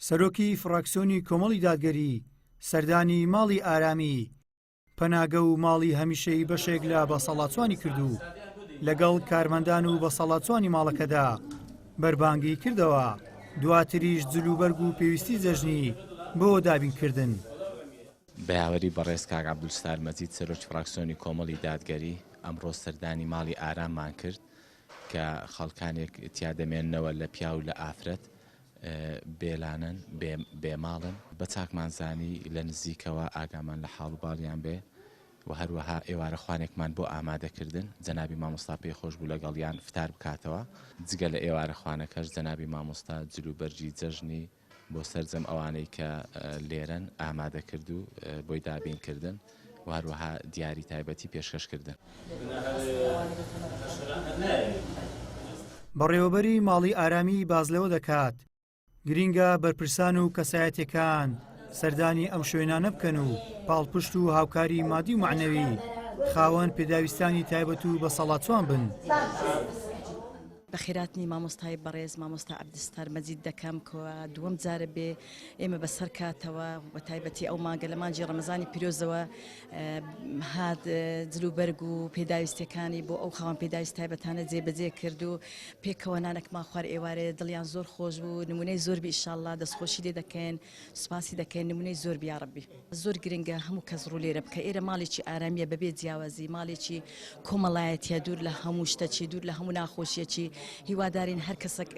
سەرۆکی فراکسیۆنی کۆمەڵی دادگەری سەردانی ماڵی ئارامی پەناگە و ماڵی هەمیشەیی بەشێک لە بەسەڵاچوانی کرد و لەگەڵ کارمەندان و بەسەڵاچوانی ماڵەکەدا بەربانگی کردەوە، دواتریش جلوبەرگ و پێویستی جەژنی بۆ دابینکردن. بە یاوەری بەڕێز کاک عەبدولستار مەجید سەرۆکی فراکسیۆنی کۆمەڵی دادگەری ئەمڕۆ سەردانی ماڵی ئاراممان کرد کە خەڵکانێک تیا دەمێننەوە لە پیاو لە ئافرەت بێلانەن بێماڵن بە چاکمان زانی لە نزیکەوە ئاگامان لە حاڵ و باڵیان بێ و هەروەها ئێوارە خوانێکمان بۆ ئامادەکردن جەنابی مامۆستا پێی خۆش بوو لەگەڵیان فتار بکاتەوە جگە لە ئێوارە خوانەکەش جەنابی مامۆستا جلوبەرگی جەژنی بۆ سەرجەم ئەوانەی کە لێرەن ئامادە کرد و بۆی دابین کردن و هەروەها دیاری تایبەتی پێشکەش کردن. بەڕێوەبەری ماڵی ئارامی باس لەوە دەکات، گرینگە بەرپرسان و کەسایەتیەکان سەردانی ئەم شوێنانە بکەن و پاڵپشت و هاوکاری مادی و مەعنەوی خاوەن پێداویستانی تایبەت و بەساڵاچوان بن. بەخێراتنی مامۆستای بەڕێز مامۆستا عەبدولستار مەجید دەکەم کە دووەم جارە بێ ئێمە بەسەر کاتەوە بە تایبەتی ئەو مانگە لە مانگی ڕەمەزانی پیرۆزەوە هات جلوبەرگ و پێداویستیەکانی بۆ ئەو خاوەن پێداویست تایبەتانە جێبەجێ کرد و پێکەوە نانەکمان خوار ئێوارێ دڵیان زۆر خۆش بوو نمونەی زۆر بی ئیشاڵڵا دەستخۆشی لێ دەکەین سوپاسی دەکەین نمونەی زۆر بی یاڕەبی. زۆر گرنگە هەموو کەس ڕوو لێرە بکە ئێرە ماڵێکی ئارامیە بەبێ جیاوازی ماڵێکی کۆمەڵایەتیە دوور لە هەموو شتەکی دوور لە هەموو ناخۆشیەکی هیوادارین هەر کەسەک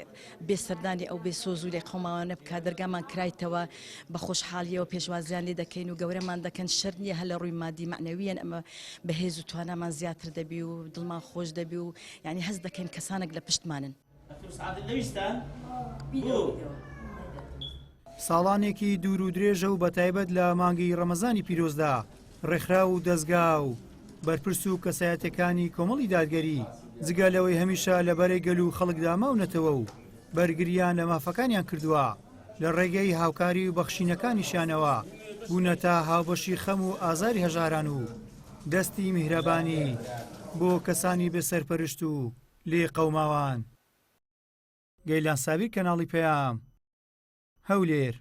بێ سەردانی ئەو بێ سۆز و لێقەوماوانە بکا دەرگامان کرایتەوە بە خۆشحاڵیەوە پێشوازیان لێ دەکەین و گەورەمان دەکەن شەرت نییە هەر لە ڕووی مادی مەعنەویەن ئەمە بەهێز و توانامان زیاتر دەبی و دڵمان خۆش دەبی و یعنی هەست دەکەین کەسانێک لە پشتمانن. ساڵانێکی دوور و درێژە و بەتایبەت لە مانگی ڕەمەزانی پیرۆزدا ڕێکخراو و دەزگا و بەرپرس و کەسایەتەکانی کۆمەڵی دادگەری جگە لەوەی هەمیشە لە بەرەی گەل و خەڵکدا ماونەتەوە و بەرگریان لە مافەکانیان کردووە لە ڕێگەی هاوکاری و بەخشینەکانیشیانەوە بوونەتە هاوبەشی خەم و ئازاری هەژاران و دەستی میهرەبانی بۆ کەسانی بێ سەرپەرشت و لێقەوماوان. گەیلان سابیر کەناڵی پەیام، هەولێر.